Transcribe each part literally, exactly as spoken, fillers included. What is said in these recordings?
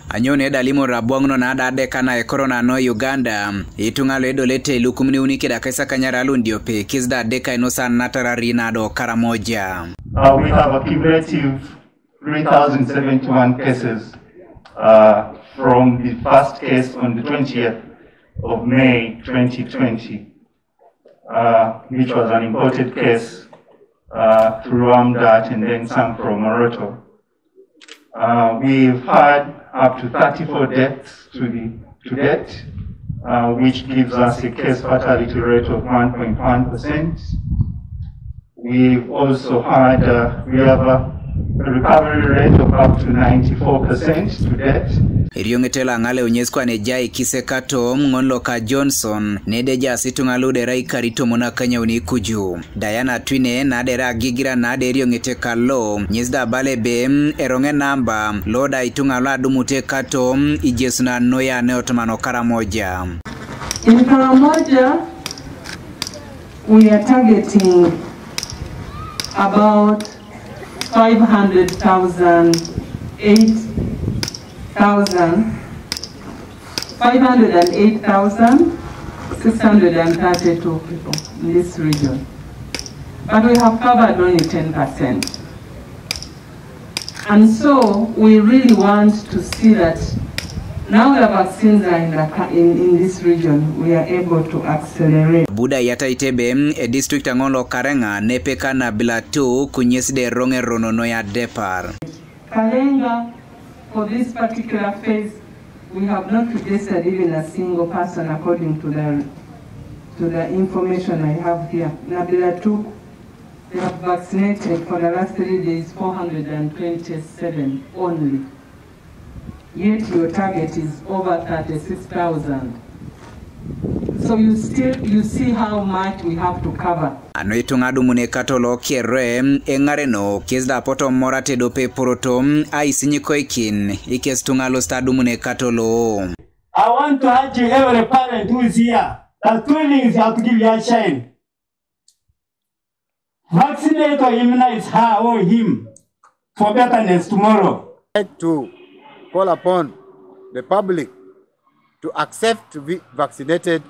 Anyo ne da limo rabwang'no na da deka na e korona no Uganda. Ituŋa lo edolete lukumni uni keda kaisa kanyara lundi ope, kis da deka ino sa natarari na do Karamoja. Uh, we have a cumulative three thousand seventy-one cases, uh, from the first case on the twentieth of May twenty twenty, uh, which was an imported case, uh, through Amdat and then some from Moroto. Uh, we've had up to thirty-four deaths to the, to date, uh, which gives us a case fatality rate of one point one percent. We've also had, uh, we have a recovery rate of up to ninety-four percent to date. Erioŋete lo aŋaleu nyes kwane jai kise katom ŋon loka Johnson, nede jas ituŋa lu dera ikari tomon akanyauni kuju. Diana Twine na dera agigira na de erioŋete kalo, nyes da bale be, eroŋe namba, lo da ituŋa lo adumute katom, ijesuna noya ne otomano Karamoja. In Karamoja, we are targeting about five hundred thousand, eight thousand, five hundred and eight thousand six hundred and thirty-two people in this region. But we have covered only ten percent. And so we really want to see that now the vaccines are in, the, in, in this region, we are able to accelerate. Buda yata itebe, e district aŋon lo Karenga, nepeka na bila tu, kunyes de roŋe rono noya depar. Karenga, for this particular phase, we have not registered even a single person according to the, to the information I have here. Na bila tu, they have vaccinated for the last three days, four hundred and twenty-seven only. Yet your target is over thirty-six thousand. So you still, you see how much we have to cover. Ano ituŋa dumune katolo kere, eŋareno, kes da poto morate dope poroto, aisinyikoikin, ikes tuŋa lo sta dumune katolo. I want to urge every parent who is here that two things have to give your shine. Vaccinate or immunize her or him for betterness tomorrow. I'd like to call upon the public to accept to be vaccinated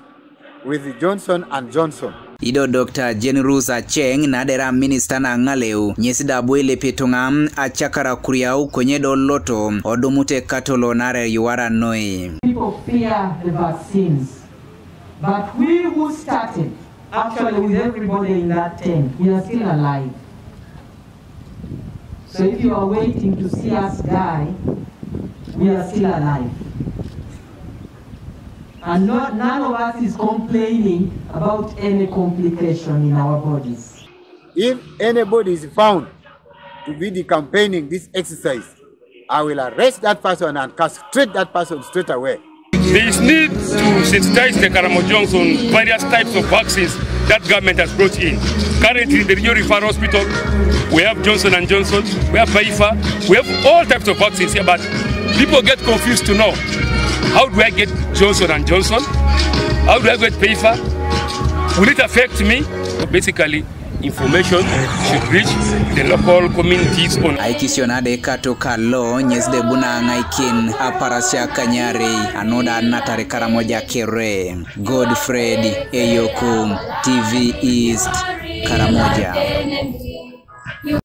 with Johnson and Johnson. Ido Doctor Jane Ruth Aceng na dera minista na ŋaleu, nyesi da bwele pituŋa, acakara kuriau konye do loto, odumute katolo nare yuwara noi. People fear the vaccines, but we who started, actually, with everybody in that tent, we are still alive. So if you are waiting to see us die, we are still alive. And not, none of us is complaining about any complication in our bodies. If anybody is found to be the campaigning this exercise, I will arrest that person and castrate that person straight away. There is need to sensitize the Karamoja on various types of vaccines that government has brought in. Currently, in the Regional Referral Hospital, we have Johnson and Johnson, we have Pfizer, we have all types of vaccines here, but people get confused to know, how do I get Johnson and Johnson? How do I get Pfizer? Will it affect me? Basically, information should reach the local communities on. Aikisio na de kato kalo, nyes de buna ŋaikin, aparasia kanyari, anoda natari Karamoja kere. Godfred Eyoku, T V East, Karamoja.